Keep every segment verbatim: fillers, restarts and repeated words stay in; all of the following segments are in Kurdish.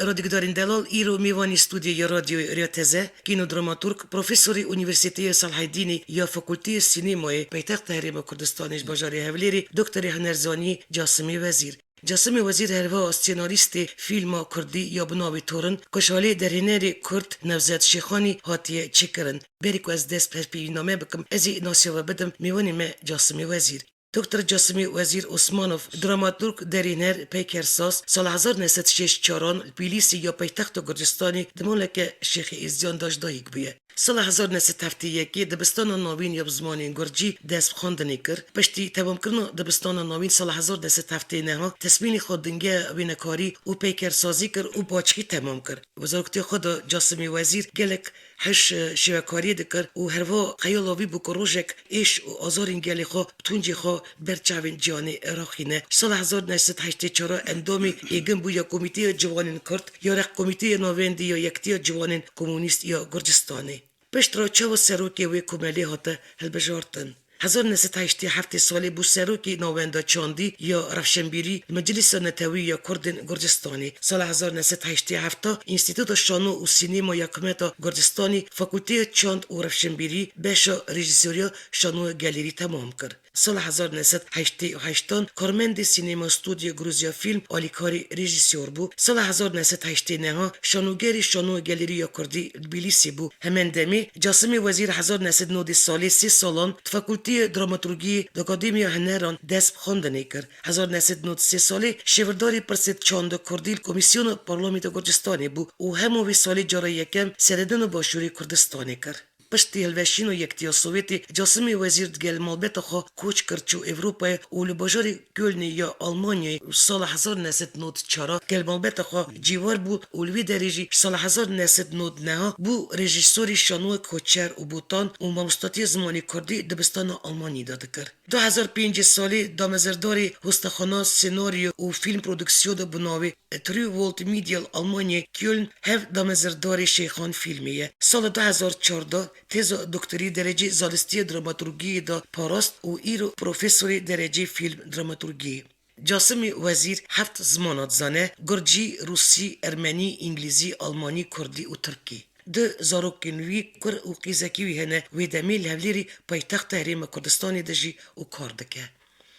Radyoguhdarên delal, îro mêvanî stûdyoyê ya Radyoyê Rêya Teze, kînodramaturg, profesorê Unîversîteya Selahedînê ya Fakulteya Sînemayê paytexta Herêma Kurdistanê ji bajarê Hewlêrê, doktorê hunerzaniyê Casimê Wezîr. Casimê Wezîr herwiha senarîstê fîlma kurdî ya bi navê Torin, ku ji alî derhênerê kurd Nevzet Şêxanî hatiye çêkirin. Berî ku ez dest bi hevpeyvîna me bikim, ez ê nasiya we bidim mêvanê me Casimê Wezîr. Doktor Casimê Wezîr Osmanov, dramaturg, derhêner, peykersaz, sala hezar neh sed şêst çaran li Tbilîsî ya paytexta Gurcistanê di maleke Şêxê Êzidiyan de ji dayik bûye. Sala hezar neh sed heftê yekê dibistana navîn ya bi zimanên gurcî dest bi xwendinê kir. Piştî temamkirina dibistana navîn sala hezar neh sed heftê neha, tesmînê xwe dingeha wênekarî û peykersazî kir û bi aşkî temam kir. Bi zaroktiya xwe de Casimê Wezîr gelek hiş, e, şêwekariyê dikir û herwiha xeyala wî bû ku rojek êş û azarên gelê xwe bi tuncê xwe ber çavên cîhanê raxîne. Ji sala hezar neh sed heştê çar endamê êgin bû ya Komîteya Ciwanên Kurd, ya Req Komîteya Navendî ya Yektiya Ciwanên Komunîst ya Gurcistanê. Piştre çawa serokê wê komelê hate hilbijartin. Hezar neh sed heştê heftê salê bû serokê Navenda Çandî ya Rewşenbîrî li Meclîsa Netewî ya Kurdên Gurcistanê. Sala hezar neh sed heştê heft Înstîtuta Şano û Sînema ya Hikûmeta Gurcistanê, Fakulteya Çand û Rewşenbîrî, beşa rejîsoriya şano û gelêrî temam kir. Sala hezar neh sed heştê û heştan karmendê Sînema Stûdyo Gruzya Fîlm alîkarê rejîsor bû. Sala hezar neh sed heştê neha şanogerê şano û gelêrî ya kurdî li Tbilîsê bû. Hemen demê Casimê Wezîr hezar neh sed nodê salê sê salan di Fakulteya Dramaturgiyê di Akademiya Huneran dest bi xwendinê kir. Hezar neh sed nod sê salê şêwirdarê pirsê çanda kurdî li Komîsyona Parlamentoya Gurcistanê bû û hema wê salê cara yekem seredana Başûrê Kurdistanê kir. Piştî hilweşîna Yektiya Sovyetê, Casimê Wezîr digel malbeta xwe koç kir çû Ewropayê û li bajarê Kölnê ya Almanyayê û sala hezar neh sed nod çar gel malbeta xwe cîwar bû û li wê derê jî ji sala hezar neh sed nod neh bû rejîsorê şanoyê Koçer û Botan û mamostatiya zimanê kurdî dibistana Almanyê de dikir. Du hezar pêncê salê damezirdarê hostexana senaryo û fîlm prodûksiyonê bi navê True World Media li Almanyayê Köln hev damezirdarê Şeyxan fîlmê ye. Sala du hezar çardeh teza doktorî derecê zanistiya dramaturgiyê de parast û îro profesorê derecê fîlm dramaturgiyê. Casimê Wezîr heft zimana dizane, gurcî, rûsî, ermenî, îngilîzî, almanî, kurdî û tirkî. Du zarokên wî, kur û qîzekî wî hene, wê demê li Hewlêrê paytexta Herêma Kurdistanê de jî û kar dike.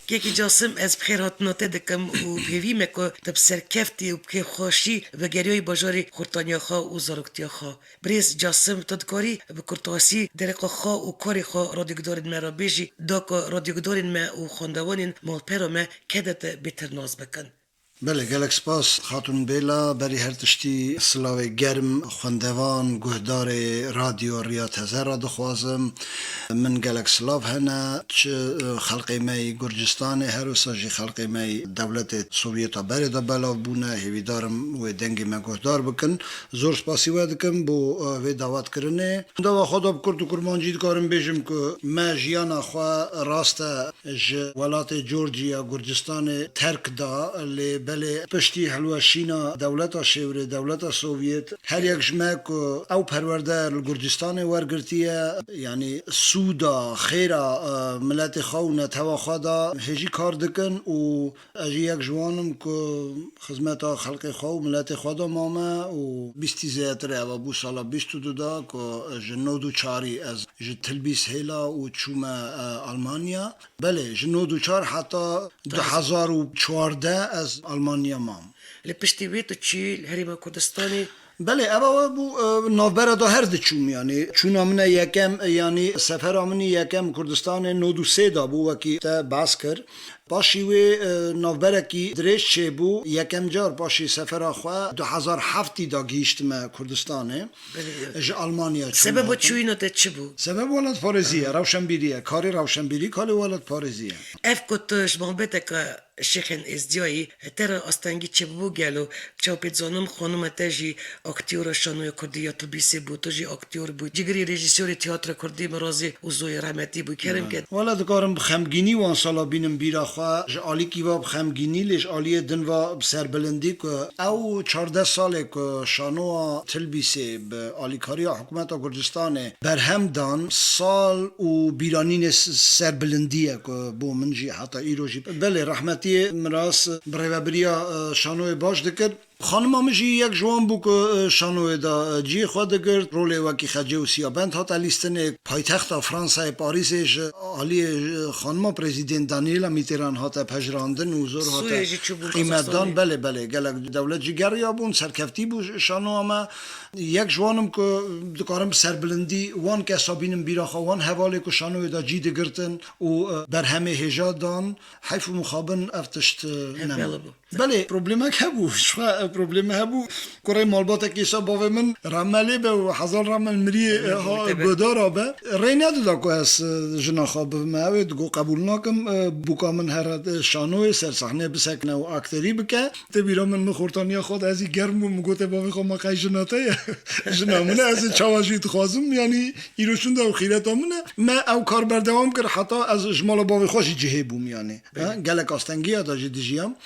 Kekî Casim, ez bi xêrhatina te dikim û bi hêvî me ku tu bi serkeftî û bi kêfxweşî vegeriyayî bajarê xurtaniya xwe û zaroktiya xwe. Birêz Casim, tu dikarî bi kurtasî dereqa xwe û karê xwe radyogudarên me re bêjî, da ku radyogudarên me û xwendevanên malpera me keda te bêtir nas bikin. Belê, gelek spas Xatûn Bêla, berî her tiştî silavê germ xwendevan, guhdarê Radyo Riya Teze re dixwazim. Min gelek silav hene, çi, e, xelkê me yî Gurcistanê, her wisa jî xelkê me yî dewletê Sovyeta berê de belav bûne. Hêvîdar im wê dengê me guhdar bikin. Zor spasî we dikim bo, e, vê dawetkirinê. Dawa xwe da bi kurt û kurmancî dikarim bêjim ku me jiyana xwe rast e ji welatê Georgia, Gurcistanê terk da, lê belê piştî hilweşîna dewleta şêwirê, dewleta Sovyet, her yek ji me ku ew perwerde li Gurcistanê wergirtiye, yanî sûda, xêra, e, miletê xwe û netewa xwe da hêjî kar dikin û ez jî yek ji wan im ku xizmeta xelkê xwe û miletê xwe de mame û bîstî zêdetir e, eva bû sala bîst û du de ku ji nod û çarî ez ji Tilbîs hêla û çûme, e, Almanya. Belê, ji nod û çar heta du hezar û çardeh ez Almanya mam. Li piştî wê tu çûyî li Herêma Kurdistanê? Belê, eva we bû, e, navbera de her diçûm, yanî çûna min e yekem, e, yanî sefera min î yekem Kurdistanê nod û sê de bû, wekî te behs kir. Paşî wê, e, navberekî dirêj çêbû. Yekem car paşî sefera xwe du hezar heftî de gihîştime Kurdistanê. Belê. Ji Almanya çûme. Sebeba çûyîna te çi bû? Sebeb welatparêzî ye, rewşenbîrî ye. Karê rewşenbîrî, karê welatparêzî ye. Ev ku tu ji malbeteke Şêxên Êzdiyayî te re astengî çêbûbû gelo? Çawa pê dizanim, xanima te jî aktiyora şanoya kurdî ya Tilbîsê bû, tu jî aktyor bû. Cigirî rejîsorê tiyatra kurdî Mirazê Uzoyê rehmetî bû. Kerem ke. Wela dikarim bi xemgînî wan sala bînim bîra xwe. Ji alîkî ve bi xemgînî, lê ji aliyê din ve bi serbilindî ku ew çardeh salê ku şanoya Tilbîsê bi alîkariya hikûmeta Gurcistanê berhem dan, sal û bîranînê s-, serbilindî ye ku bo min jî heta îro jî. Belê, rehmetiyê Miraz bi rêvebiriya, e, şanoyê baş dikir. Xanima min jî yek ji wan bû ku, e, şanoyê de, e, cihê xwe digirt. Rolê wekî Xecê û Siyabend hate lîstinê. Paytexta Fransayê Parîsê ji aliyê, e, xanima Prezîdent Daniela Mitterrand hate pejirandin û zor hate Sûrê jî çûbûn qîmetdan. Kazaxstanê. Belê, belê. Gelek dewlet jî geriyabûn, serkeftî bû şanoya me. Yek ji wan im ku dikarim bi serbilindî wan kesa bînim bîra xwe, wan hevalê ku şanoyê de cî digirtin û, e, berhemê hêja dan. Heyf û mixabin ev tişt, e, Hevbela nema. Bû. Belê, problemek hebû. Ji xwe, e, probleme hebû. Kurê malbatekî sa bavê min rehme lê be û hezar rehme li miriyê, e, ha, Tebe. Godara be. Rê nedida ku ez, e, jina xwe bibime. Ew ê digot qebûl nakim. E, bûka min here, e, şanoyê ser sehneyê bisekine û akterî bike. Tê bîra min, min xortaniya xwe de ez ê germ bûm. Min gote bavê xwe, ma qey jina te ye? Jina min e, ez ê çawa jî dixwazim. Yanî îro şûnde ew xîreta min e. Me ew kar berdewam kir heta ez ji mala bavê xwe jî cihê bûm yanî. Ha, gelek astengiya da jî dijiyam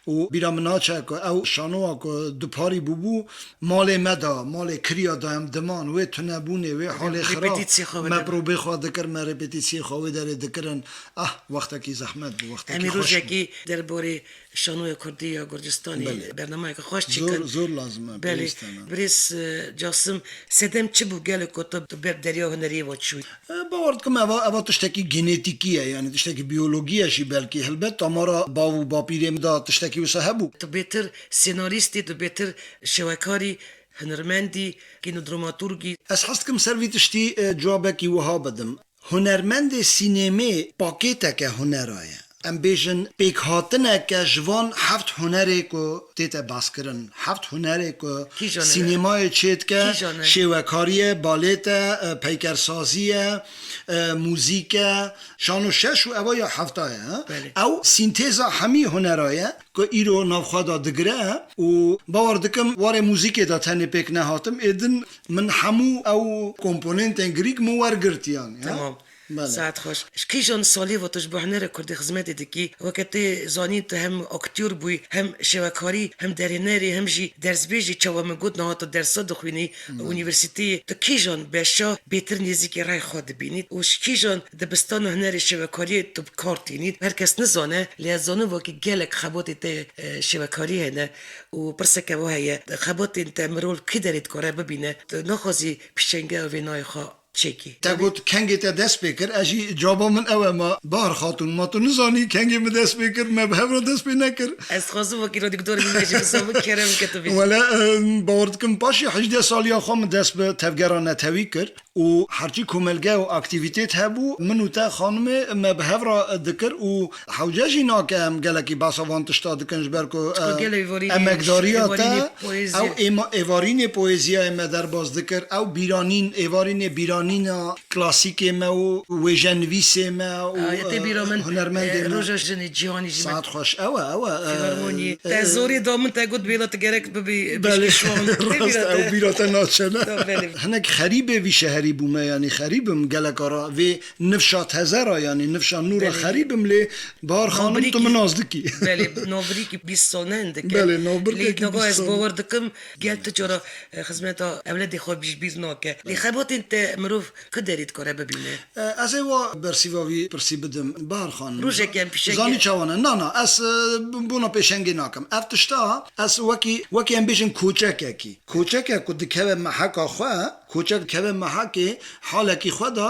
û bîra min naçe ku ew şanoya ku duparî bûbû malê me da, malê kiriya da em diman, wê tunebûnê, wê halê xirab, Repetîsiyê xwe me vedin. Probê xwe dikir, me repetîsiyê xwe wê derê dikirin. Ah, wextekî zehmet bû, wextekî Em ê xweş bû. Rojekî derbarê şanoya kurdî ya Gurcistanê Belê. Bernameyeke xweş Zor, çêkin. Zor lazim e, Belê. Pêwîst e. Birêz, e, Casim, sedem çi bû gelo ku tu, tu ber derya huneriyê ve çûyî? E, bawer dikim eva, eva tiştekî genetîkî ye, yanî tiştekî biyologî ye jî belkî. Helbet damara bav û bapîrê min de tiştekî wisa hebû. Tu bêtir senarîstî, tu bêtir şewekarî, hunermendî, kînodramaturgî. Ez hez dikim ser vî tiştî, e, cewabekî wiha bidim. Hunermendê sînemê pakêteke hunera ye. Em bêjin pêkhatineke ji van heft hunerê ku tête baskirin. Heft hunerê ku Kîjan e? Sînemayê çêdike, Kîjan e? Şêwekarî ye, balêt e, e, peykersazî ye, e, muzîk e, şano şeş û eva ya hefta ye, ha? Belê. Ew sîntêza hemî hunera ye ku îro navxwe de digire û bawer dikim warê muzîkê de tenê pêk nehatim. Êdin min hemû ew komponentên girîk min wergirtiyan, ya? Tamam. Belê. Saet xweş. Ji kîjan salî ve tu ji bo hunerê kurdî xizmetê dikî? Weke tê zanîn tu hem aktyor bûyî, hem şewekarî, hem derhênerî, hem jî dersbêjî. Çawa min got niha tu dersa dixwînî, Hmm. Unîversîteyê. Tu kîjan beşa bêtir nêzîkî rey xwe dibînî û ji kîjan dibistana hunerê şewekariyê tu bi kar tînî? Her kes nizane, lê ez zanim wekî gelek xebatê te, e, şewekarî hene û pirseke wa heye. Xebatên te mirov kî derê dikare bibîne? Tu naxwazî pîşengeha vê nayê xwe çêkî. Te got kengê te dest pê kir, ez jî caba min ew e, ma Bahar Xatûn, ma tu nizanî kengê min dest pê kir, me bi hev re dest pê nekir. Ez dixwazim wekî radyogudarê min bêjî, bizanim kerem ke tu bêjî. Wele, e, bawer dikim paşê hejdeh saliya xwe min dest bi tevgera netewî kir û herçî komelge û aktîvîtêt hebû, min û te xanimê me bi hev re dikir û hewce jî nake em gelekî behsa van tişta dikin ji ber ku, Çiqo e, gelek êvarînê, emekdariya te, êvarînê poezî. Ew êma-, êvarînê poeziyayê me derbas dikir, ew bîranîn, êvarînê bîranîna klasîkê me û wêjenivîsê me û, Aa, ya tê bîra e, min, hunermendê e, me. Roja Jinê Cîhanî jî me. Saet xweş. Ew e, ew e, e, Filarmoniyê. E, Te zorê da min, te got bêla tu gerek bibî, belê, pêşkêşvan. Tê rast bîra e, te? Ew bîra te naçe ne. Da, belê. Hinek xerîbê vî şeherî bûme, yanî xerîb im geleka ra. Vê nifşa teze ra, yanî nifşa nû ra Belê. Xerîb im, lê Bahar Xanim tu Navbirîkî, min nas dikî. Belê, navbirîkî bîst sal ne hindik e. Belê, navbirîkî bîst sal. Lê nava ez bawer dikim, gel tu cara, e, xizmeta ewledê xwe ji bîr nake. Lê xebatên te mirov ku derê dikare bibîne? E, ez ê wa bersîva vî pirsî bidim. Bahar Xanim, Rojek em pişekê zanî çawa ne? Na, na, ez, e, bona pêşengê nakim. Ev tişta, ez wekî, wekî em bêjin koçekekî. Koçeke ku dikeve meheka xwe, koçek dikeve mehekê halekî xwe de,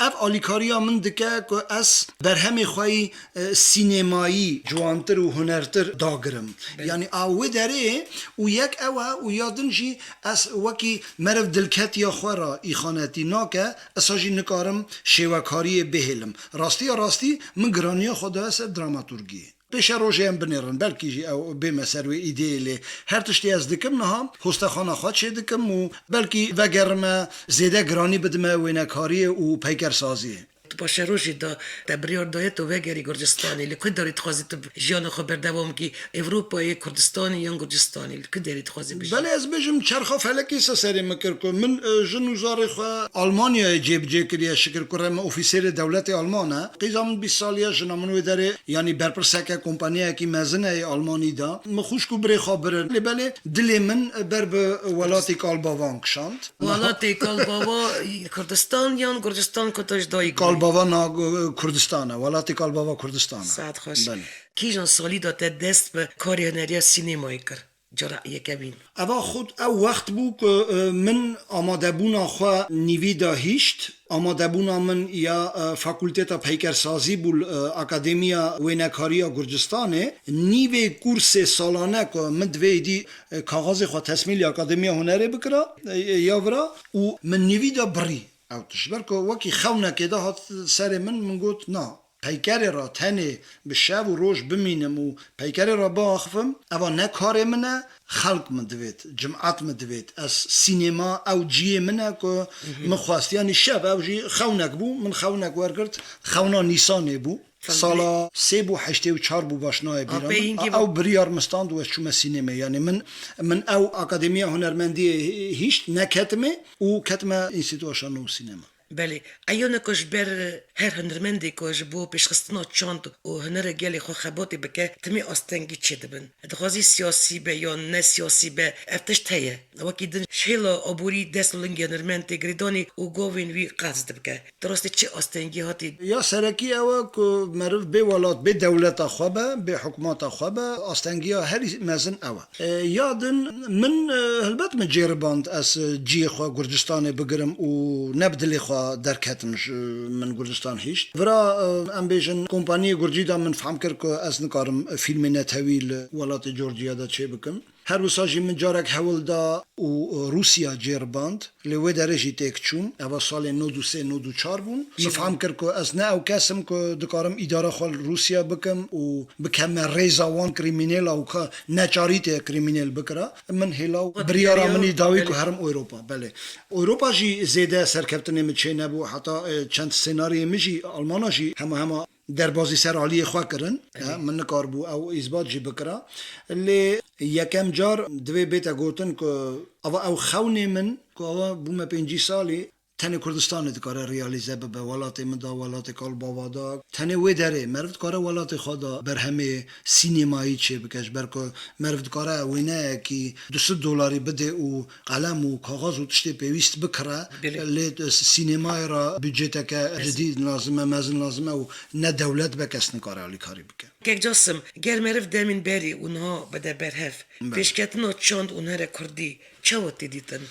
ev alîkariya min dike ku ez berhemê xwe yî, e, sînemayî ciwantir û hunertir dagirim. Belê. Yanî a wê derê û yek ew e û ya din jî ez wekî meriv dilketiya xwe re îxanetî nake, esa jî nikarim şêwekariyê bihêlim. Rastiya rastî min giraniya xwe daye ser dramaturgiyê. Pêşerojê em binêrin, belkî jî ew bême ser wê îdeyê, lê her tiştê ez dikim niha, hostexana xwe çêdikim û belkî vegerime, zêde giranî bidime wênekariyê û peykersaziyê. Tu paşerojê de te biryar daye tu vegerî Gurcistanê, li ku derê dixwazî tu jiyana xwe berdewam kî? Ewropayê, Kurdistanê yan Gurcistanê? Li ku derê dixwazî bijî? Belê, ez bêjim çerxa felekê se serê min kir ku min, e, jin û zarê xwe Almanyayê cêbicê kiriye, şikir kure min ofîserê dewletê Alman e. Qîza min bîst salî ye, jina min wê derê, yanî berpirseke kompaniyekî mezin e yê Almanî de. Min xwişk û birê xwe birin. Lê belê dilê min ber bi welatê kalbavan kişand. Welatê kalbava Kurdistan yan Gurcistan ku tu ji dayik bûyî? Kalbava na Kurdistan e. Welatê kalbava Kurdistan e. Saet xweş. Belê. Kîjan salî de te dest bi karê huneriya sînemayê kir? cara yekemîn. Eva xud ew wext bû ku, e, min amadebûna xwe nîvî de hîşt. Amadebûna min ya, e, fakulteta peykersazî bû li, e, Akademiya Wênekariya Gurcistanê. Nîvê kursê salane ku min divê êdî, e, kaxezê xwe tesmîlî Akademiya Hunerê bikira, e, e, ya vira û min nîvî de birî. Ew tişt. Ji ber ku wekî xewnekê de hat serê min, min got, na, peykerê re tenê bi şev û roj bimînim û peykerê re biaxivim, eva ne karê min e, xelk min divêt, cimat min divêt. Ez sînema ew ciyê min e ku Mhm. min xwest. Yanî şev ew jî xewnek bû, min xewnek wergirt, xewna Nîsanê bû. Sala sê bû, heştê û çar bû, baş nayê bîra min. Ew biriyar min stand û ez çûme sînemê. Yanî min, min ew Akademiya Hunermendiyê hîşt, neketime û ketime Înstîtuya Şano û Sînema. Belê, eyane ku ji ber her hunermendê ku ji bo pêşxistina çand û hunerê gelê xwe xebatê bike, timî astengî çêdibin. Dixwazî siyasî be yan ne siyasî be, ev tişt heye. Wekî din ji hêla aborî dest û lingê hunermend tê girêdanê û gavên wî qehz dibike. Di rastî çi astengî hatî? Ya serekî ew e ku meriv bê welat, bê dewleta xwe be, bê hikûmeta xwe be, astengiya herî mezin ew e. E, ya din min, e, helbet min cêriband ez, e, ciyê xwe Gurcistanê bigirim û ne bi dilê xwe derketim ji min Gurcistan hîşt. Vira, e, em bêjin, kompaniyê Gurcî de min fehm kir ku ez nikarim fîlmê netewî li welatê Georgia de çêbikim. Her wisa jî min carek hewl da û Rûsya cêr band, lê wê derê jî têk çûm. Eva salên nod û sê nod û çar bûn. Min fehm kir ku ez ne ew kes im ku dikarim îdara xwe li Rûsya bikim û bikeme rêza wan krîmînêla û ka neçarî tê krîmînêl bikira. Min hêla û biryara min î dawî ku herim Ewropa. Belê. Ewropa jî zêde serkeftinê min çê nebû. Heta, e, çend senariyê min jî Almana jî hema hema derbazî ser aliyê xwe kirin. Belê. E, min nikaribû ew îsbat jî bikira. Lê yekem car divê bête gotin ku ava ew xewnê min, ku ava bûme pêncî salî, tenê Kurdistanê dikare realîze bibe, welatê min da, welatê kal bava da. Tenê wê derê meriv dikare welatê xwe da berhemê sînemayî çêbike, ji ber ku meriv dikare wêneyekî du sed dolarî bidê û qelem û kaxez û tiştê pêwîst bikire, Belê. lê sînemayê re budceteke Mezin. cidî lazim e, mezin lazim e û ne dewlet be kes nikare alîkarî bike. Kek Casim, ger meriv demên berî û niha bide berhev, Belê. pêşketina çand û hunera kurdî çawa tê dîtin?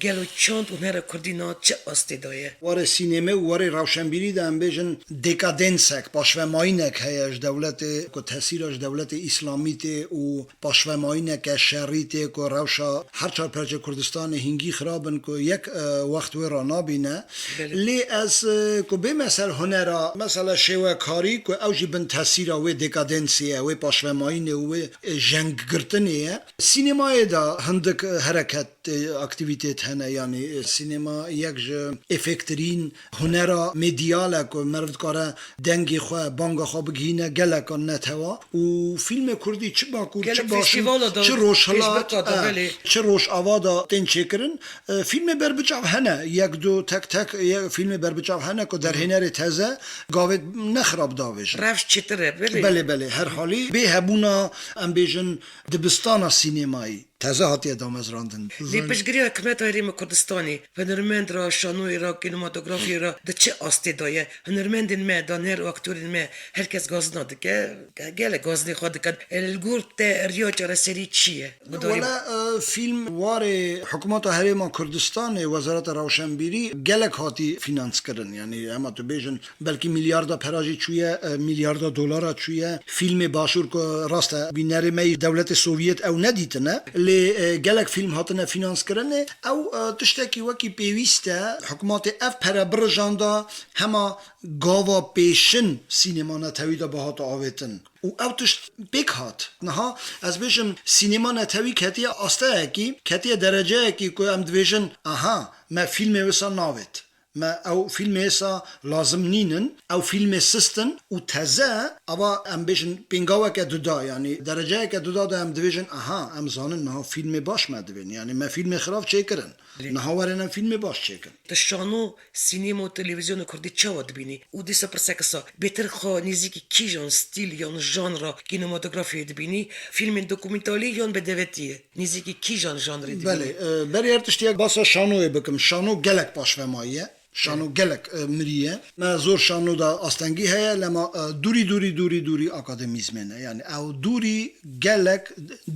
Gelo çand û hunera kurdî niha çi astê de ye? Warê sînemê û warê rewşenbîrî de em bêjin dekadensek, paşvemayînek heye ji dewletê, ku tesîra ji dewletê îslamî tê û paşvemayîneke şerî tê ku rewşa her çar perçê Kurdistanê hingî xirab in ku yek, e, wext wê ranabîne. Belê. Lê ez, e, ku bême ser hunera, mesela şêwekarî ku ew jî bin tesîra wê dekadensê ye, wê paşvemayînê û wê, e, jenggirtinê ye. Sînemayê de hindik, e, hereket, e, aktîvîtêt hene, yanî, e, sînema yek ji efektirîn hunera medyal e ku meriv dikare dengê xwe, banga xwe bigihîne geleka netewa û fîlmê kurdî çi Bakur, Gelek çi Başûr, festîvala da çi Rojhilat, pêşbirka da, e, belê. çi Rojava da tên çêkirin. E, fîlmê berbiçav hene, yek du tek tek ye, fîlmê berbiçav hene ku derhênerê teze gavê ne xirab davêjin. Rewş çêtir e, belê. Belê, belê, her halî. Bê hebûna, em bêjin, dibistana sînemayî teze hatiye damezrandin. Lê piştgiriya Hikûmeta Herêma Kurdistanê, hunermend re, şanoyê re, kînematografiyê re di çi astê de ye? Hunermendên me, daner û aktorên me, her kes gazina dike, gelek gazinê xwe dikin. Li gor te riya çareserî çi ye? Gudarî Wele, e, fîlm warê Hikûmeta Herêma Kurdistanê, Wezareta Rewşenbîrî gelek hatî fînanskirin. Yanî hema tu bêjin, belkî milyarda pera jî çûye, e, milyarda dolara çûye. Fîlmê Başûr ku rast e, bînerê me yî dewletê Sovyet ew nedîtine. Lê, e, gelek fîlm hatine fînanskirinê. Ew, e, tiştekî wekî pêwîst e. Hikûmetê ev pere birijanda hema gava pêşin sînema netewî de bihate avêtin. Û ew tişt pêk hat. Niha ez bêjim, sînema netewî ketiye asteyekî, ketiye dereceyekî ku em dibêjin, aha, me fîlmê wisa navêt. Me ew fîlmê êsa lazim nînin, ew fîlmê sist in û teze, ava em bêjin pêngaweke duda, yanî dereceyeke duda de em dibêjin, aha, em zanin niha fîlmê baş me divên, yanî me fîlmê xirab çêkirin. Lê Niha werin em fîlmê baş çêkin. Di şano, sînema û televîzyona kurdî çawa dibînî? Û dîsa pirseke sa, bêtir xwe nêzîkî kîjan stîl yan janra kînematografiyê dibînî? Fîlmên dokumentalî yan bedewetî ye? Nêzîkî kîjan janrê dibînî? Belê, e, berê her tiştî yek basa şanoyê bikim. Şano gelek paşvemayî ye. Şano gelek, e, miriye. Me zor şano da astengî heye, lema, e, dûrî, dûrî, dûrî, dûrî akademîzmê ne. Yani ew dûrî gelek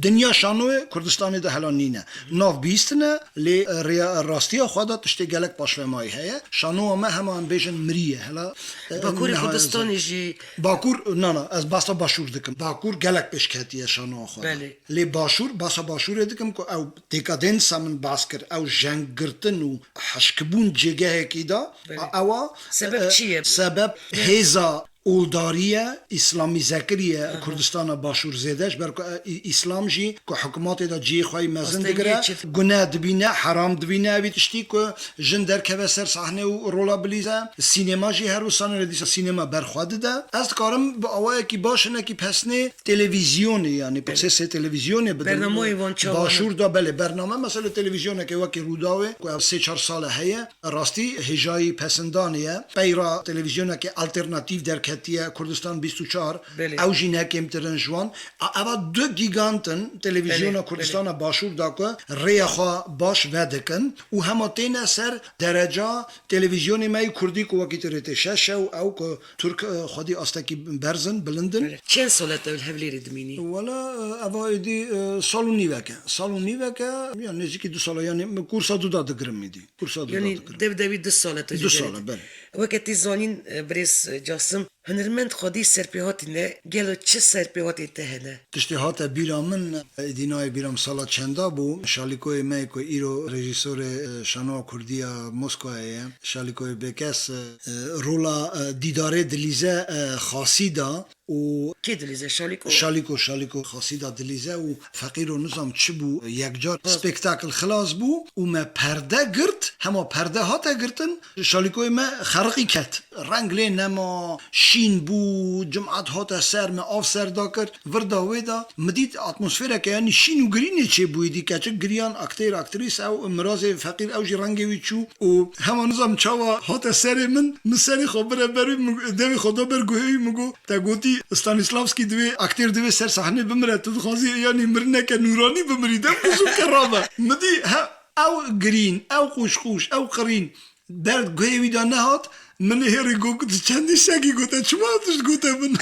dinya şanoyê Kurdistanê de hela nîne. Nav bîstine, lê, e, rêya, rastiya xwe de tiştê gelek paşvemayî heye. Şanoya me hema em bêjin miriye. Hela, e, Bakurê niha Kurdistanê jî. Bakur, na, na, ez basa Başûr dikim. Bakur gelek pêşketiye şanoya xwe de. Belê. Lê Başûr, basa Başûrê dikim ku ew dekadensa min bas kir, ew jenggirtin û hişkbûn cêgehekî de, Belê. a, ew a, Sebeb e, çi ye? sebeb hêza oldariye, îslamîzekiriye Aha. Kurdistana Başûr zêde, ji ber ku, e, î-, îslam jî ku hikûmetê de cihê xwe yî mezin Astengiyê digire, çi? gune dibîne, heram dibîne, evî tiştî ku jin derkeve ser sahnê û rola bilîze, sînema jî her wisa ne, dîsa sînema berxwe dide. Ez dikarim bi awayekî baş hinekî pesnê televîzyonê, yanî Belê. prosesê televîzyonê bidim. Bernameyê wan çawa ne? Başûr da belê bername, mesela televîzyoneke wekî Rûdawê, ku ev sê çar sal e heye, rastî hêjayî pesindanê ye. Peyra televîzyoneke alternatîf derketiye, Kurdistan bîst û çar, Belê. ew jî ne kêmtir in ji wan. A, eva du gîgant in televîzyona Belê, Kurdistana Başûr da ku rêya xwe baş vedikin û hema têne ser dereca televîzyonê me yê Kurdî ku wekî T R T şeş e û ew ku Tirk, e, xwedî astekî berz in, bilind in. Belê. Çend sal e te li Hevlêrê dimînî? Wela, e, eva êdî, e, sal û nîvek e. Sal û nîvek e, ya nêzîkî du sal e. Yanî min kursa du da digirim êdî. Kursa du da Yanî digirim. dev devî du sal e tu Du jî sal derê e, te. belê. Weke tê zanîn, e, birêz, e, Casim, hunermend xwedî serpêhatî ne, gelo çi serpêhatê te hene? Tiştê hate bîra min, êdî nayê bîra min sala çenda bû. Şalîkoyê me yê ku îro rejîsorê, e, şanoya kurdî ya Moskowayê ye, Şalîkoyê Bêkes, e, e, rola, e, Dîdarê Dilîze, e, Xasî da û Kê Dilîze? Şalîko? Şalîko, Şalîko Xasî da Dilîze û feqîr û nizam çi bû, yekcar Bas. spektakl xilas bû û me perde girt, hema perde hate girtin, Şalîkoyê me xeriqî ket. Reng lê nema, şîn bû, cimat hate ser me, av ser dakir. Vir da wê de, min dît atmosfereke, yanî şîn û girînê çêbûyî dî, keçik giriyan, aktêr, aktrîs, ew mirazê feqîr, ew jî rengê wî çû û hema nizam çawa hate serê min, min serê xwe bire ber wî, min, devê xwe da ber guhê wî, min got, te gotî Stanislavskî divê, aktêr divê ser sahnê bimire, tu dixwazî, yanî mirineke nûranî bimirî, de min zû ke rabe. Min dî, he, ew girîn, ew qûşqûş, ew qirîn. Ber guhê wî de nehat, min hêrî got, tu çendî sekî gote, çima tu ji gote min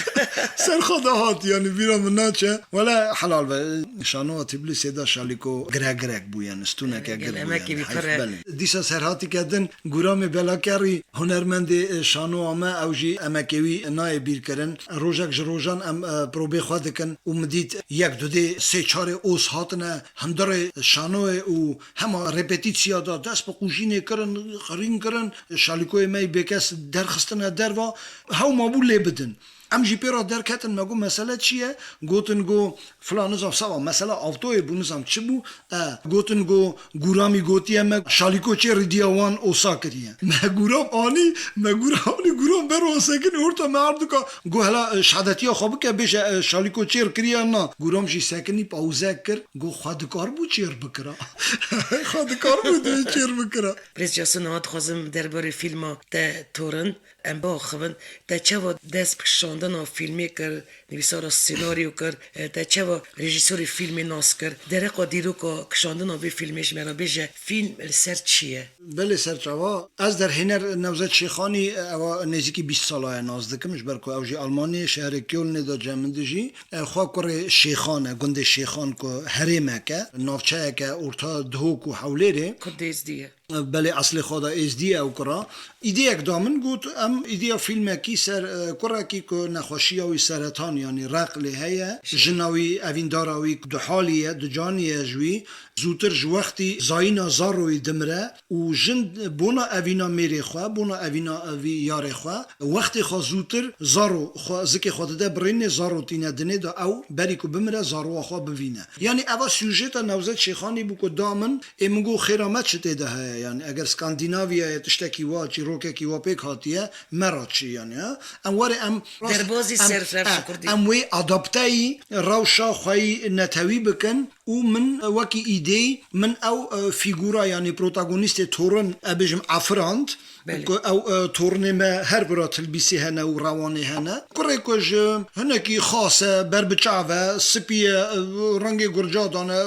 ser xwe de hat, yanî bîra min naçe. Wele helal be, şanoya Tîblîsê de Şalîko giregirek bû, yanî stûneke Gelek gir bû, emekê yanî, wî heyf, pir e. belê. Dîsa Serhatî ke din, Guramê Belakerî, hunermendê, e, şanoya me, ew jî emekê wî nayê bîrkirin. Rojek ji rojan em, e, probê xwe dikin û min dît yek du dê sê çarê os hatine hundirê şanoyê û Hema repetîsiya de dest bi qûjînê kirin, qirîn kirin, Şalîkoyê me yî bêkes derxistine derva, hew mabû lê bidin. Em jî pê re derketin, me got, mesele çi ye? Gotin, got, filan nizam sava, mesela avtoyê bû, nizam çi bû? E, gotin, got, Gûramî gotiye me, Şalîko çêrî diya wan osa kiriye. Me Gûram anî, me Gûram anî, Gûram ber wan sekinî, orta me erdika, got, hela, e, şehadetiya xwe bike, bêje, e, Şalîko çêr kiriye na. Gûram jî sekinî, pawze kir, got, xwe dikar bû çêr bikira. Xwe dikar bû divê çêr bikira. Birêz Casim, niha dixwazim derbarê fîlma te Torin em biaxivin. Te çawa dest bi kişandina fîlmê kir, nivîsara senaryo kir, e, te çawa rejîsorê fîlmê nas kir? Dereqa dîroka kişandina vê fîlmê ji me re bêje, fîlm li ser çi ye? Belê serçava. Ez derhêner Newzet Şêxanî, ewa nêzîkî bîst sala ye nas dikim, ji ber ku ew jî Almaniyê, şehrê Kölnê de cem min dijî. E, xwe kurê Şêxan e, gundê Şêxan ku herêmek e, navçeyeke orta Duhok û Hewlêrê. Kurdê Êzdî ye. Belê, eslê xwe de Êzdî ye ew kura. Îdeyek da min, got, em îdeya fîlmekî ser, e, kurekî ku nexweşiya wî seretan, yanî req lê heye, Şe- jina wî, evîndara wî duhalî ye, ducanî ye ji wî. Zûtir ji wextî zayîna zaroyî dimire û jin bona evîna mêrê xwe, bona evîna evî yarê xwe, wextê xwe zûtir zaro xwe, zikê xwe dide birênê, zaro tîne dinê de ew berî ku bimire zarowa xwe bivîne. Yanî eva sujeta Newzet Şêxanî bû ku da min, ê min got xêra me çi tê de heye, yanî eger Skandînavyayê tiştekî wa, çîrokekî wa pêk hatiye, me ra çi yanî, ha? Em were em rast, Derbazî em, ser rewşa e, kurdî. Em wê adapteyî rewşa xwe yî netewî bikin. Û min wekî îdeyî, min ew, e, fîgûra, yanî protagonîstê Torin, e, bêjim, afirand. Belê. Ku ew, e, tornê me her bira Tilbîsê hene û Rewanê hene. Kurê ku ji hinekî xas e, berbiçav e, spî ye, e, rengê gurca dane,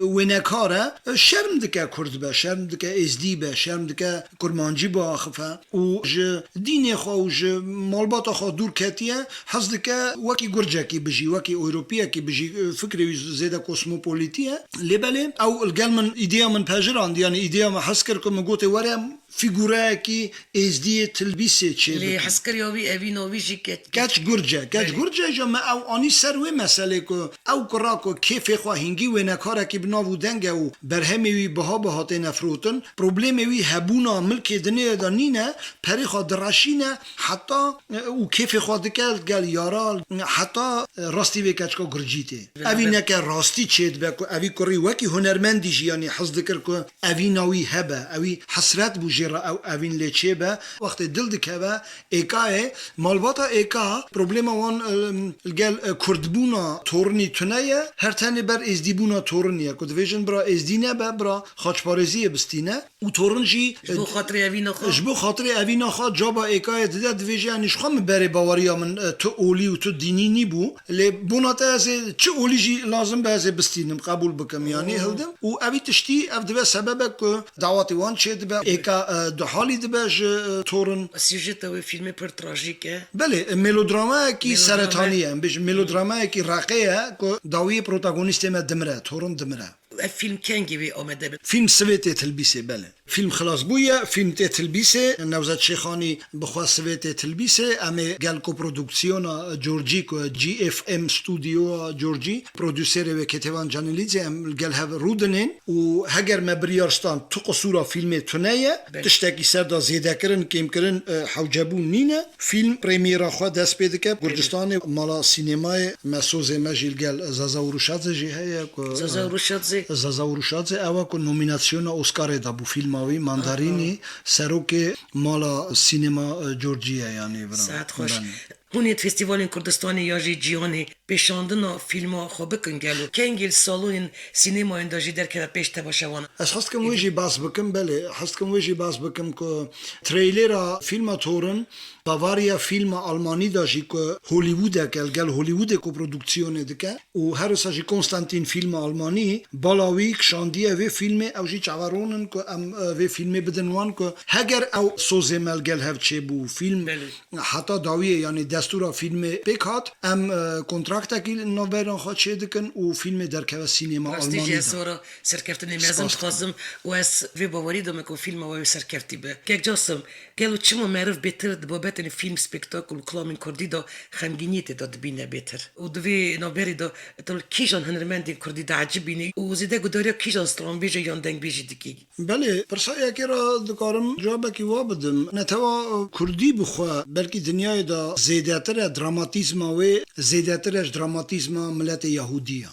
e, wênekar e, e, şerm dike Kurd be, şerm dike Êzdî be, şerm dike Kurmancî biaxife û ji dînê xwe û ji malbata xwe dûr ketiye, hez dike wekî Gurcekî bijî, wekî Ewropiyekî bijî, e, fikrê wî zêde kosmopolîtî ye. Lê belê ew li gel min îdeya min pejirand, yanî îdeya min hez kir ku min gotê were fîgureyekî êzdiyê Tilbîsê çêbikin. Lê hezkiriya wî, evîna wî jî keç. Keç Gurce. Keç Gurce jî me ew anî ser wê meselê ku ew kura ku kêfê xwe hingî wênekarekî bi nav û deng e û berhemê wî biha biha têne firotin, problemê wî hebûna milkê dinê de nîne, perê xwe direşîne, heta, e, û kêfê xwe dike gel yara, heta, e, rastî vê keçika Gurcî tê. Evî neke rastî çêdibe ku evî kurî wekî hunermendî jî yanî hez dikir ku evîna wî hebe, ewî hesret bû jê re ew evîn lê çêbe. Wextê dil dikeve êkayê, malbata êka problema wan, e, li gel, e, kurdbûna torinî tune ye, her tenê ber êzdîbûna torinî ye. Ku divêjin bira êzdî nebe, bira xaçparêziyê bistîne. Û torin jî, ji bo, e, xatirê evîna xwe, ji bo xatirê evîna xwe caba êkayê dide, divêje, yanî ji xwe min berê baweriya min, e, tu olî û tu dînî nîbû. Lê bona te ez ê çi olî jî lazim be ez ê bistînim, qebûl bikim, yanî hildim. Û evî tiştî ev dibe sebebek ku dawatê wan çêdibe, êka, e, duhalî dibe ji, e, torin. Sîjeta wê fîlmê pir trajîk e. Belê, e, melodramayekî seretanî ye, em bêjin melodramayekî reqê ye ku dawiyê protagonîstê me dimire, torin dimire. Ev fîlm kengî wê amade be? Fîlm sivê tê Tilbîsê, belê. Fîlm xilas bûye, fîlm tê Tilbîsê, Newzet Şêxanî bi xwe sivê tê Tilbîsê, em ê gel koproduksiyona Corcî ku G F M Studio Corcî, prodûserê wê Ketevan Canilîcê, em li gel hev rûdinên û heger me biryar stand tu qisûra fîlmê tune ye, belê, tiştekî ser de zêdekirin, kêmkirin, e, hewcebûn nîne. Fîlm premyera xwe dest pê dike Gurcistanê, mala sînemayê me, sozê me jî li gel Zaza Uruşadze jî heye ku Zaza Uruşadze. Zaza Uruşadze ew e ku nomînasyona Oscarê de bû fîlma wî, Mandarînî, serokê mala sînema, e, Corcî ye, yanî bira. Saet xweş. Belê. Hûn ê di Festîvalên Kurdistanê ya jî cîhanê pêşandina fîlma xwe bikin gelo? Kengî li salonên sînemayan de jî derkeve pêş temaşevanan? Ez hez dikim wê jî behs bikim, belê, hez dikim wê jî behs bikim ku treylêra fîlma Torin, Bavaria fîlma Almanî de jî ku Hollywoodek e, li gel Hollywoodê koproduksiyonê dike û her wisa jî Konstantin fîlma Almanî, bala wî kişandiye vê fîlmê, ew jî çaverûn in ku em, e, vê fîlmê bidin wan ku heger ew sozê me li gel hev çêbû, fîlm, belê, heta dawiyê, yanî destûra fîlmê pêk hat, em, e, kontraktekî li navbera xwe çêdikin û fîlmê derkeve sînema Almanî de. Rastî jî ez wara serkeftinê mezin dixwazim û ez vê bawerî de me ku fîlma we wê serkeftî be. Kek Casim, gelo çima meriv bêtir di babetên fîlm, spektakl û kilamên kurdî de xemgîniyê tê de dibîne bêtir? Û di vê navberê de tu li kîjan hunermendên kurdî diecibînî û zêde gudariya kîjan stranbêjê yan dengbêjê dikî? Belê, pirsa yekê re dikarim cewabekî wa bidim. Netewa kurdî bi xwe belkî dinyayê de zêdetir e, dramatîzma wê zêdetir e ji dramatîzma miletê Yahûdî ya.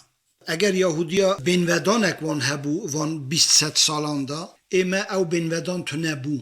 Eger Yahûdiya bênvedanek wan hebû van bîst sed salan de, ê me ew bênvedan tune bû.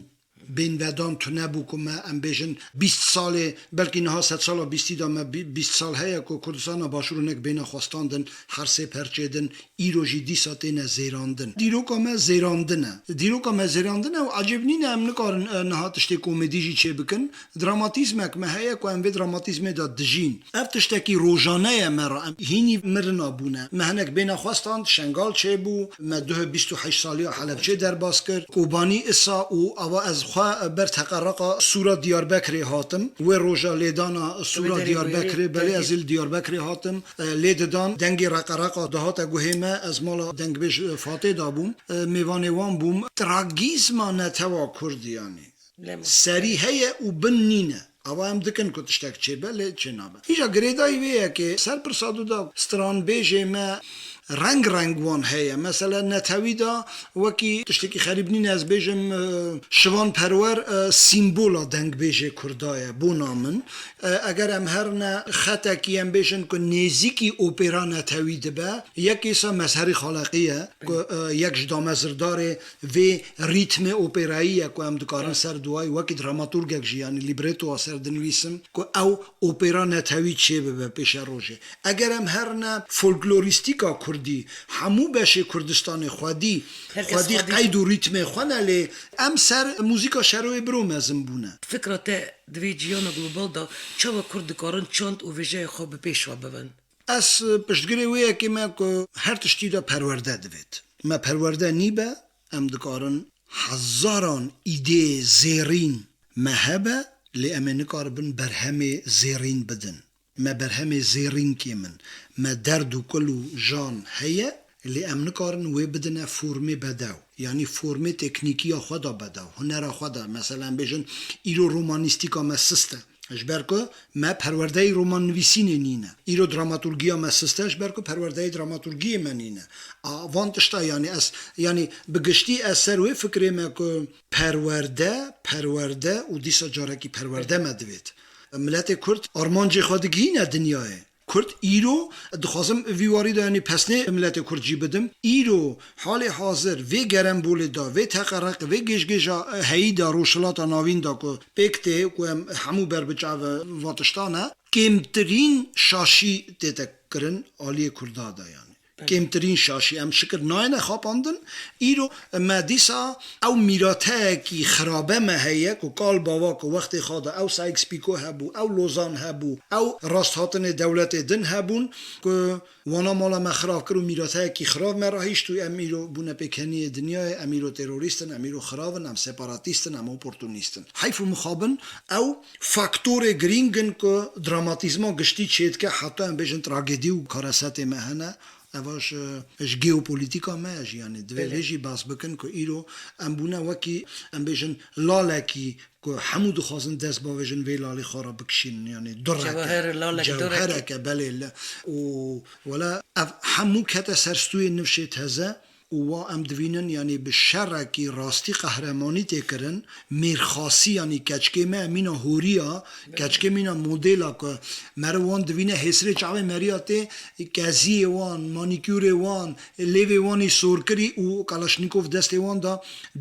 Bênvedan tune bû ku me, em bêjin, bîst salê, belkî niha sedsala bîstî de me bî-, bîst sal heye ku Kurdistana Başûr hinek bêne xwestandin, her sê perçê din, îro jî dîsa têne zêrandin. Dîroka me zêrandin e. Dîroka me zêrandin e û ecêb nîne em nikarin, e, niha tiştê komedî jî çêbikin. Dramatîzmek me heye ku em vê dramatîzmê de dijîn. Ev tiştekî rojane ye me re. Em hînî mirina bûne. Me hinek bêne xwestan, Şengal çêbû, me duh bîst û heşt saliya Helebçê derbas kir. Kobanî isa û ava ez xwe ber teqereqa Sûra Diyarbekirê hatim. Wê roja lêdana Sûra Diyarbekirê, belê ez ê li Diyarbekirê hatim. E, lê didan dengê reqereqa dihate guhê me, ez mala dengbêj, e, Fatê da bûm. E, mêvanê wan bûm. Tragîzma netewa Kurd, yanî. Serî heye û bin nîne. Ava em dikin ku tiştek çêbe, lê çênabe. Îja girêdayî vê yekê ser pirsa du de stranbêjê me reng reng wan heye. Mesela netewî de wekî tiştekî xerîb nîne ez bêjim, e, Şivan Perwer, e, sîmbola dengbêjê Kurda ye, bona min. E, eger em herine xetekî em bêjin ku nêzîkî opera netewî dibe, yekê sa Mezherî Xaleqî ye ku, e, yek ji damezirdarê vê rîtmê operayî ye ku em dikarin ser duwayî wekî dramaturgek jî, yanî lîbretoya ser dinivîsim ku ew opera netewî çêbibe pêşerojê. Eger em herine folklorîstîka Kurd Kurdî. Hemû beşê Kurdistanê xwedî, Herkes xwedî xwedî. Qeyd û rîtmê xwe ne, lê em ser muzîka şeroyê biro mezin bûne. Fikra te di vê ciyana global de çawa Kurd dikarin çand û vêjeyê xwe bi pêş ve bibin? Ez piştgirê wê yekê me ku her tiştî de perwerde divêt. Me perwerde nîbe, em dikarin hezaran îdeyê zêrîn me hebe, lê em ê nikaribin berhemê zêrîn bidin. Me berhemê zêrîn kêm in. Me derd û kul û jan heye, lê em nikarin wê bidine formê bedew. Yanî formê teknîkiya xwe de bedew, hunera xwe de. Mesela em bêjin, îro romanîstîka me sist e. Ji ber ku me perwerdeyê romannivîsînê nîne. Îro dramaturgiya me sist e, ji ber ku perwerdeyê dramaturgiyê me nîne. A, van tişta, yanî ez, yanî bi giştî ez ser wê fikrê me ku perwerde, perwerde û dîsa carekî perwerde me divêt. Miletê Kurd armancê xwe digihîne dinyayê. Kurd îro, dixwazim vî warî de, yanî pesnê miletê Kurd jî bidim. Îro halê hazir vê gerembolê de, vê teqereq, vê gêjgêja heyî de, Rojhilata Navîn de ku pêk tê, ku em hemû ber bi çav van tiştan e, kêmtirîn şaşî tête kirin aliyê Kurda de, yanî. Kêmtirîn şaşî, em şikir nayêne xapandin. Îro me dîsa ew mîrateyekî xirabe me heye ku kal bava ku wextê xwe de ew Sykes-Picot hebû, ew Lozan hebû, ew rasthatinê dewletê din hebûn ku wana mala me xirav kir û mîrateyekî xirav me rahîşt û em îro bûne pêkeniyê dinyayê, em îro terorîst in, em îro xirav in, em separatîst in, em oportunîst in. Heyf û mixabin ew faktorê girîng in ku dramatîzma giştî çêdike, heta em bêjin tragedî û karesetê me hene. Eva ji, ji geopolîtîka me jî, yanî divê Belê. Vê jî bas bikin ku îro em bûne wekî, em bêjin, lalekî ku hemû dixwazin dest bavêjin vê lalê xwe re bikişînin, yanî dureke, Cewher, lalek, dureke. Cewhereke, belê, le, û wele ev hemû kete ser stûyê nifşê teze. Û wa em divînin, yanî bi şerekî rastî qehremanî tê kirin, mêrxasî, yanî keçikê me mîna horiya, keçikê mîna modela ku meriv wan divîne hêsirê çavê meriya tê, keziyê wan, manîkûrê wan, lêvê wan î sorkirî û Kalaşnîkov destê wan de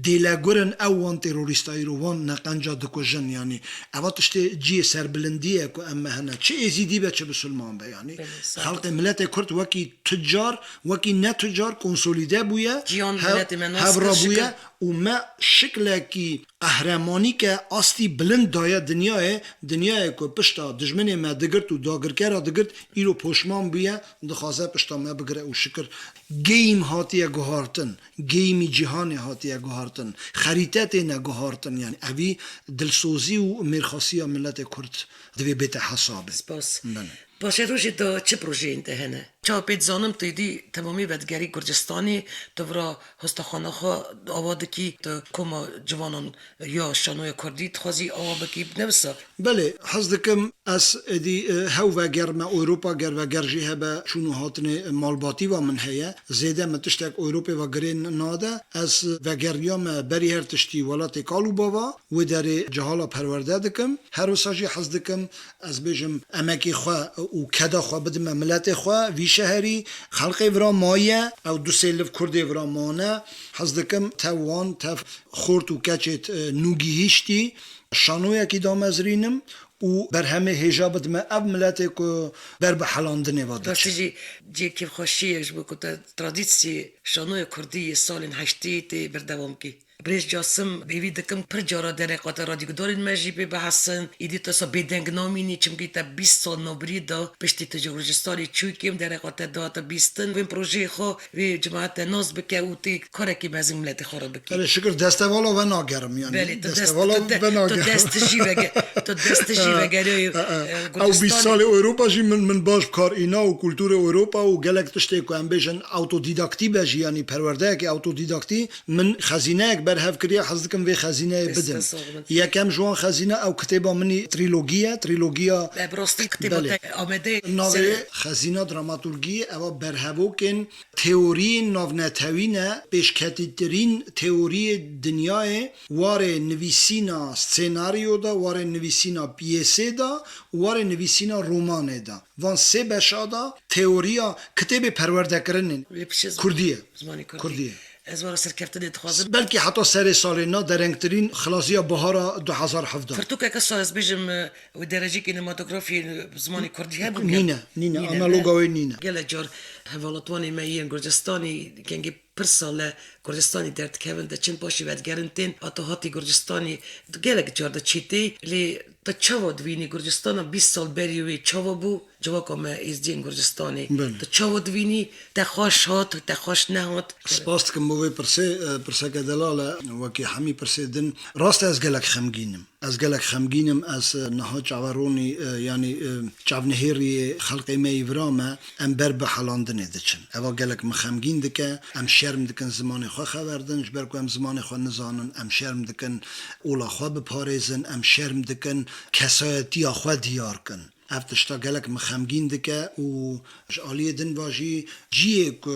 dêlegur in, ew wan terorîsta îro, wan neqenca dikujin, yanî eva tiştê cihê serbilindî ye ku em me hene. Çi êzîdî be, çi bisilman be, yanî Belê, sabit. Xelkê miletê Kurd wekî tucar, wekî ne tucar konsolîde bûye, Ciyan hev-, miletê me nas hevra kir, bûye şikir. Û me şiklekî qehremanîke astî bilind daye dinyayê, dinyayê ku pişta dijminê me digirt û dagirkera digirt, îro poşman bûye, dixwaze pişta me bigire û şikir game hatiye guhartin, gameî cîhanê hatiye guhartin, xerîte têne guhartin, yanî evî dilsozî û mêrxasiya miletê Kurd divê bête hesabê. Spas. Belê. Paşerojê de çi projeyên te hene? Çawa pê dizanim tu êdî temamî vedigerî Gurcistanê, tu vira hostaxana xwe awa dikî, tu koma ciwanan ya şanoya kurdî dixwazî awa bikî, ne wisa? Belê, hez dikim ez êdî, e, hew veger me Ewropa, ger veger jî hebe çûn û hatinê malbatî va min heye. Zêde min tiştek Ewropê va girê n-, nade. Ez vegeriya me berî her tiştî welatê kal û bava, wê derê cehala perwerde dikim. Her wisa jî hez dikim ez bêjim emekê xwe û keda xwe bidime miletê xwe, vî şeherî, xelkê vira maye, ew du sê liv Kurdê vira mane. Hez dikim tev wan, tev xort û keçêt, e, nû gihîştî, şanoyekî damezrînim û berhemê hêja bidime ev miletê ku ber bi helandinê ve diçe. Rastî jî cihê kêfxweşiyê ye ji bo ku te tradisyê şanoya kurdî yê salên heştê tê berdewam kî. Birêz Casim, hêvî dikim pir cara derê xwe te radyogudarên me jî pê bihesin. Îdî tu sa bêdeng namînî, çimkî te bîst sal navbirî da, piştî tu ji Gurcistanê çûyî kêm derê xwe te dihate bîstin. Wê projeyê xwe vê cemaete nas bike û tê karekî mezin miletê xwe re bikî. Belê, şikir destevala venagerim, yanî. Belê, tu dest, destevala tu de, tu venagerim. Dest tijî vege-, tu dest tijî vegeriyê, e, e, e, ew bîst Gurcistanê. Salê Ewropa jî min, min baş bi kar îna û kulturê Ewropa û gelek tiştê ku em bêjin autodidaktî be jî, yanî perwerdeyekê autodidaktî, min xezîneyek berhev kiriye, hez dikim vê xezîneyê bidim. Dest sağ olun. Yekem ji wan xezîne ew kitêba min î trîlogî ye, trîlogiya. E, bi rastî kitêba Belê. Te amade Navê ser- Xezîna Dramaturgî, ewa berhevokên teoriyên navnetewî ne, pêşketîtirîn teoriyê dinyayê, warê nivîsîna sênaryo de, warê nivîsîna piyêsê de û warê nivîsîna romanê de. Van sê beşa de teoriya kitêbê perwerdekirinê Lê pişê zim-, kurdî ye. Zimanê kurdî. Kurdî ye. Ez wara serkeftinê dixwazim. Belkî heta serê salê na derengtirîn Xilaziya Bihara du hezar hevdeh. Pirtûkeke sa ez bêjim, e, wê derecî kînematografî, e, bi zimanê kurdî hebû? Nîne, nîne, nîne, analoga ne? Wê nîne. Gelek car Hevalotvanê me yên Gurcistanî kengê pirsa li Gurcistanî derdikevin, diçin paşî vedigerin tên hata hatî Gurcistanî, gelek car diçîtê, lê te çawa divînî Gurcistana bîst sal berî wê çawa bû? Civaka me êzdiyên Gurcistanê. Belê. Tu çawa divînî? Te xweş hat, te xweş nehat? Spas dikim bo vê pirsê, e, pirseke delal e, wekî hemî pirsê din. Rast e, ez gelek xemgîn im. Ez gelek xemgîn im, ez, e, niha çaveronî, e, yanî, e, çavnihêriyê xelkê me yî vira me, em ber bi helandinê diçin. Eva gelek min xemgîn dike, em şerm dikin zimanê xwe xeber din, ji ber ku em zimanê xwe nizanin, em şerm dikin ola xwe biparêzin, em şerm dikin kesayetiya xwe diyar kin. Ev tişta gelek min xemgîn dike û ji aliyê din ve jî ciyê ku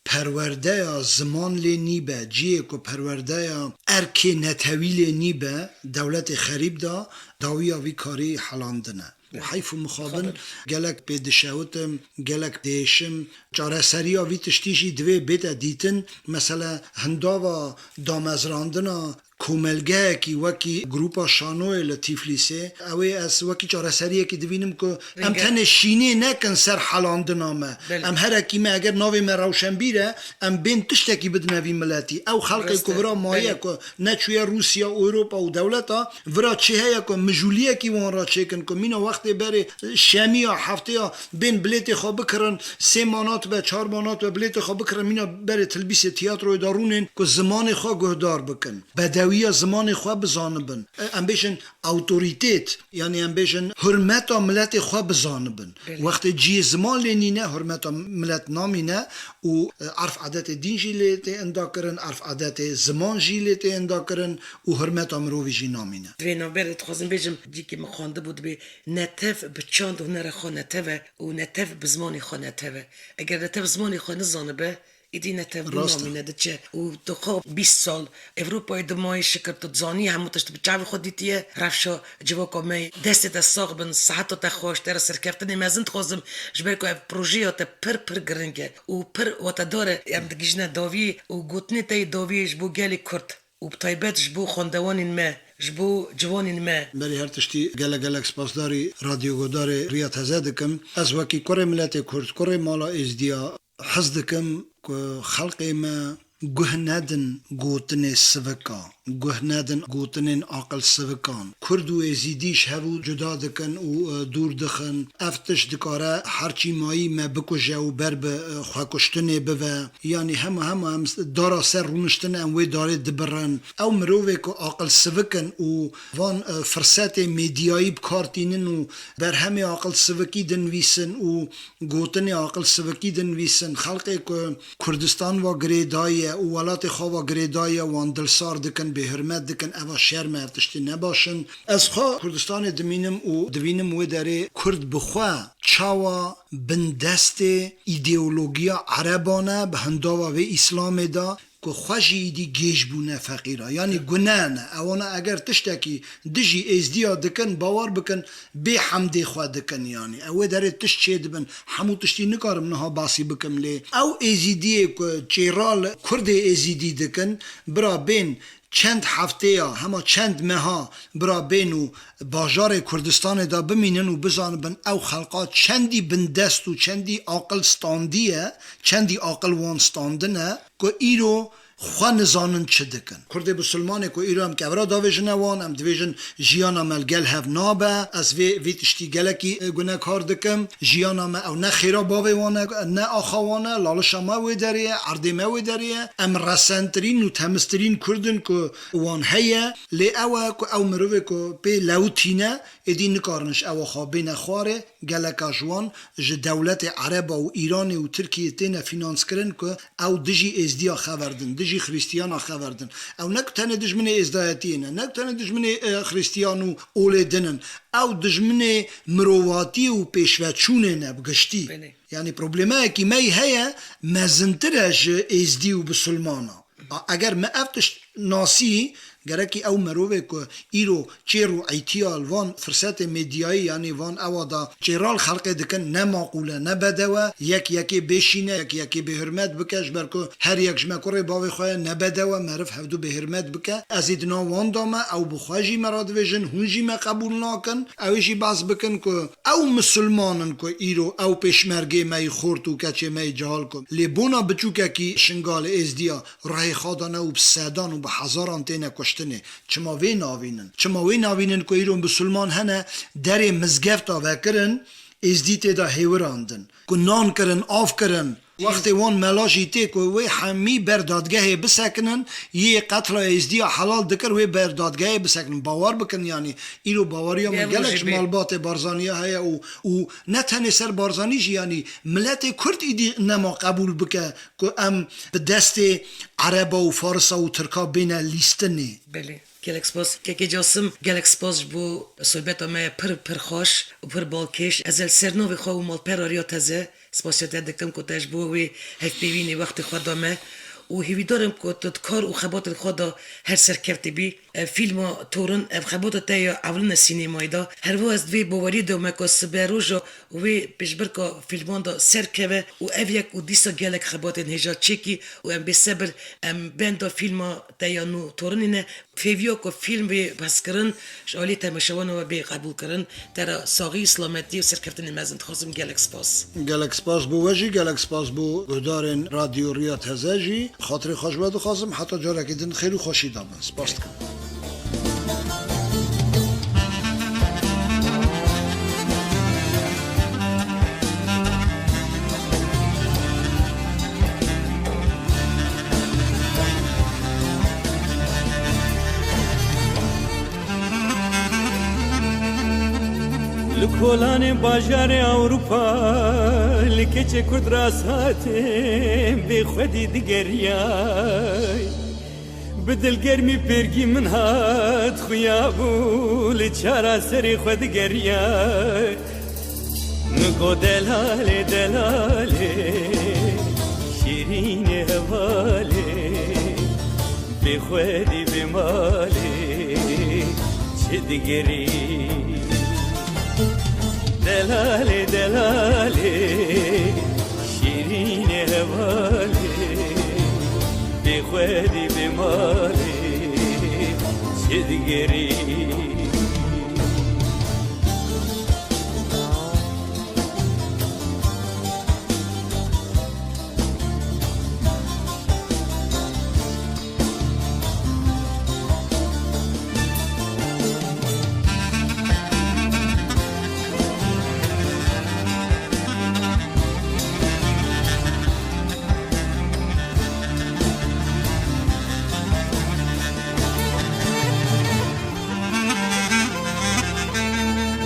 perwerdeya ziman lê nîbe, ciyê ku perwerdeya erkê netewî lê nîbe, dewletê xerîb de dawiya vî karî helandin e. Û heyf û mixabin, gelek pê dişewitim, gelek diêşim. Çareseriya vî tiştî jî divê bête dîtin. Mesela hindava damezrandina komelgehekî wekî Grupa Şanoyê li Tîflîsê, ew ê ez wekî çareseriyekî divînim ku em Ringe. tenê şînê nekin ser helandina me. Belê. Em herekî me, eger navê me rewşenbîr e, em bên tiştekî bidine vî miletî. Ew xelkê Rast ku e. vira maye Belê. ku neçûye Rûsya, Ewropa û dewleta, vira çi heye ku mijûliyekî wan re çêkin ku mîna wextê berê şemiya, hefteya bên bilêtê xwe bikirin, sê manat be, çar manat be, bilêtê xwe bikirin, mîna berê tilbîsê tiyatroyê de rûnên ku zimanê xwe guhdar bikin. Bedewiya zimanê xwe bizanibin. E, em bêjin awtorîtêt, yanî em bêjin hurmeta miletê xwe bizanibin. Belê. Wextê cihê ziman lê nîne, hurmeta milet namîne û, e, erf edetê dîn jî lê tê indakirin, erf edetê ziman jî lê tê indakirin û hurmeta mirovî jî namîne. Di vê navberê dixwazim bêjim, cîkî min xwendibû, dibê netev bi çand û hunera xwe netev e û netev bi zimanê xwe netev e. Eger netev zimanê xwe nizanibe, Êdî netev bû Rast e. namîne diçe û tu xwe bîst sal Ewropayê dimayî, şikir tu dizanî hemû tişt bi çavê xwe dîtiye. Rewşa civaka me destê te sax bin, siheta te xweş, te re serkeftinê mezin dixwazim, ji ber ku ev projeya te pir pir giring e û pir watedar e. Em digihîjine dawiyê û gotinê te yê dawiyê ji bo gelê Kurd û bi taybet ji bo xwendewanên me, ji bo ciwanên me. Berî her tiştî gelek gelek spasdarî radyoguhdarê Riya Teze dikim. Ez wekî kurê miletê Kurd, kurê mala Êzdiya, hez dikim ku xelkê me guh nedin gotinê sivika, guh nedin gotinên aqil sivikan. Kurd û Êzîdî ji hev û cuda dikin û, e, dûr dixin. Ev tişt dikare her çîmayî me bikuje û ber bi, e, xwekuştinê bive. Yanî hema hema em s-, dara ser rûniştin em wê darê dibirin. Ew mirovê ku aqil sivik in û van, e, firsetê medyayî bi kar tînin û berhemê aqil sivikî dinivîsin û gotinê aqil sivikî dinivîsin, xelkê ku Kurdistan va girêdayî ye û welatê xwe va girêdayî ye, wan dilsar dikin, bêhurmet dikin, eva şerm e, ev tiştî ne baş in. Ez xwe Kurdistanê dimînim û divînim wê derê Kurd bi xwe çawa bindestê îdeologiya ereban e, bi hindava vê Îslamê de, ku xwe jî îdî gêj bûne feqîra. Yanî gune ne. Ewana eger tiştekî dijî êzdiya dikin, bawer bikin, bê hemdê xwe dikin yanî. Ew wê derê tişt çêdibin. Hemû tiştî nikarim niha basî bikim lê. Ew êzîdiyê ku çêra li kurdê êzîdî dikin, bira bên çend hefteya, hema çend meha bira bên û bajarê Kurdistanê de bimînin û bizanibin ew xelqa çendî bindest û çendî aqil standiye, çendî aqil wan standine ku îro xwe nizanin çi dikin. Kurdê bisilmanê ku îro em kevra davêjine wan, em divêjin jiyana me li gel hev nabe. Ez vê, vê tiştî gelekî, e, gunekar dikim. Jiyana me ew ne xêra bavê wan e, ne axa wan e, lalişa me wê derê ye, erdê me wê derê ye. Em resentirîn û temiztirîn Kurd in ku wan heye. Lê ew e ku ew mirovê ku pê lewtîne, êdî nikarin ji ewa xwe bêne xwarê. Geleka ji wan ji dewletê Ereba û Îranê û Tirkiyê têne fînanskirin ku ew dijî Êzdiya xever din, dijî Xrîstiyana xever din. Ew ne ku tenê dijminê Êzdayetiyê ne, ne ku tenê dijminê, e, Xrîstiyan û olê din in. Ew dijminê mirovatiyê û pêşveçûnê ne bi giştî. Belê. Yanî problemeyekî me yî heye, mezintir e ji Êzdî û Bisilmana. A, eger me ev tişt nasî, Gerekî ew merovê ku îro çêr û îtiya li van firsetê medyayî, yanî van ewa da çêra li xelkê dikin, ne maqûl e, ne bedew e, yek yekê bêşîne, yek yekê bêhurmet bike, ji ber ku her yek ji me kurê bavê xwe ye, ne bedew e, meriv hevdu bêhurmet bike. Ez ê di nav wan de me, ew bi xwe jî me re dibêjin, hûn jî me qebûl nakin. Ew ê jî behs bikin ku ew misilman in ku îro ew pêşmergê me yî xort û keçê me yî cihal ku lê bona biçûkekî Şingalê Êzdiya rihê xwe dane û bi sedan û bi hezaran têne kuştinê. Çima vê navînin? Çima wê navînin ku îro misilman hene derê mizgefta vekirin, êzdî tê de hêwirandin? Ku nan kirin, av kirin. Wextê wan mela jî tê ku wê hemî ber dadgehê bisekinin, yê qetla êzdiya helal dikir, wê ber dadgehê bisekinin. Bawer bikin, yanî îro baweriya min Ev gelek rojê ji bê. Malbatê Barzaniya heye û, û ne tenê ser Barzanî jî, yanî miletê Kurd îdî nema qebûl bike ku em bi destê Ereba û Farisa û Tirka bêne lîstinê. Belê. Gelek spas. Kekê Casim, gelek spas ji bo sohbeta me pir, pir xweş û pir balkêş. Ez ê li ser navê xwe û malpera Riya Teze spasiya te dikim ku te ji bo wê hevpeyvînê wextê xwe da me û hêvîdar im ku tu di kar û xebatên xwe de her serkevtî bî. Ev fîlma Torin, ev xebata te ya ewilin e sînemayê de. Her wiha ez di vê baweriyê de me ku sibe roja wê pêşbirka fîlman de serkeve û ev yek û dîsa gelek xebatên hêja çêkî û em bêsebir em benda fîlma te ya nû Torinê ne. Fêviya ku fîlm bê behskirin, ji alî temaşewana we bê qebûlkirin, te re saxî, silametî û serkeftinê mezin dixwazim. Gelek spas. Gelek spas bo we jî, gelek spas bo guhdarên Radyo Riya Teze jî. Xatirê xwe ji we dixwazim, heta carekê din xêr û xweşî de bin. Spas dikim. Li kolanên bajarê Ewropa, li keçê Kurd rast hatim, bê xwedî digeriyay. Bi dilgermî pêrgî min hat xuya bû, li çara serê xwe digeriyay. Min got delalê, delalê, şîrînê hevalê, bê xwedî bê malê çi digerî? Delalê, delalê, şîrînê hevalê, bê xwedî bê malê çi digerî?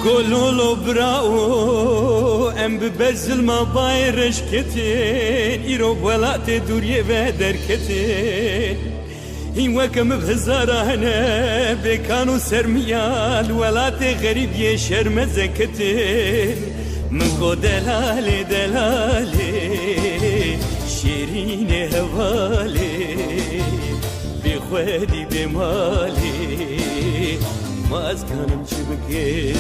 Gololo birao, em bi ber zilma bayê reş ketin, îro bi welatê dûriyê ve derketin. Hîn weke min bi hezara hene, bêkan û sermiya li welatê xerîbiyê şermeze ketin. Min got delalê, delalê, şêrînê hevalê, bê xwedî bê malê, ma ez kanim çi bikim?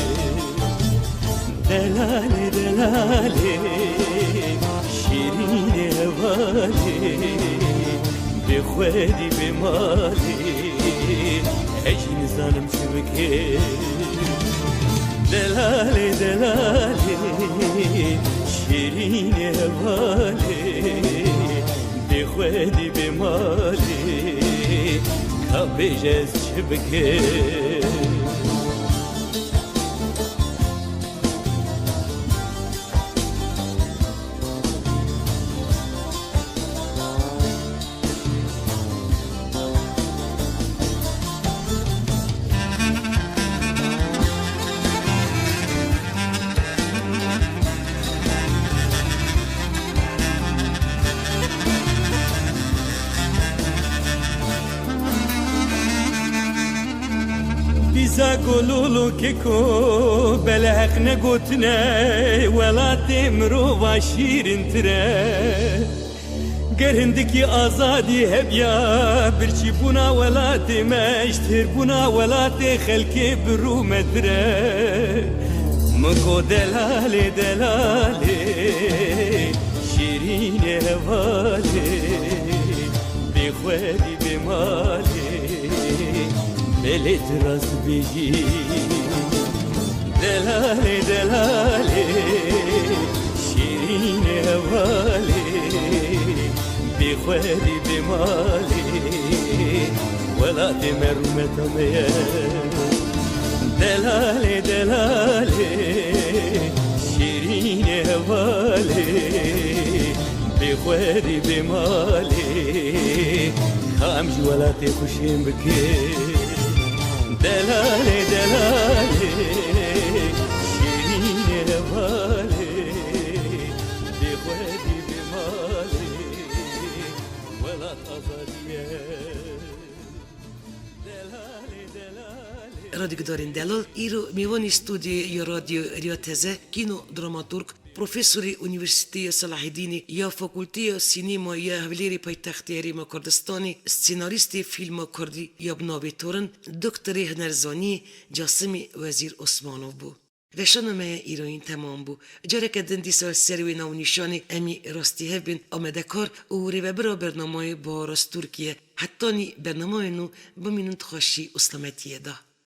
Delalê, delalê, şêrînê hevalê, bê xwedî bê malê, ez jî nizanim çi bikim. Delalê, delalê, şêrînê hevalê, bê xwedî bê malê, ka bêje ez çi bikim? Dîsa gololo keko, bele heq negotine, welatê mirova şîrintir e. Ger hindikî azadî hebiya, birçîbûna welatê me, ji têrbûna welatê xelkê bi rû me dire. Min got delalê, delalê, şîrînê hevalê, bê xwedî bê malê, belê tu rast bêjî. Delalê, delalê, şîrînê hevalê, bê xwedî bê malê, welatê me rûmeta me ye. Delalê, delalê, şîrînê hevalê, bê xwedî bê malê, ka em ji welatê xwe şên bikin. Delalê, delalê, şîrînê hevalê, bê xwedî bê malê, welat azadî ye. Delalê, delalê. Radyogudarên delal, îro mêvanî stûdyoyê ya Radyo Riya Teze, kîno dramaturg, profesorê Unîversîteya Selahedînê ya Fakulteya Sînema ya Hewlêrê paytextê Herêma Kurdistanê, senarîstê fîlma kurdî ya bi navê Torin, doktorê hunerzaniyê Casimê Wezîr Osmanov bû. Veşana me ya îroyîn temam bû. Careke din dîsa li ser wê navnîşanê em ê rastî hev bên amadekar û rêvebira bernamayê Bahara Stûrkî ye. Hetanî bernamayê nû bimînin di xweşî û selametiyê de.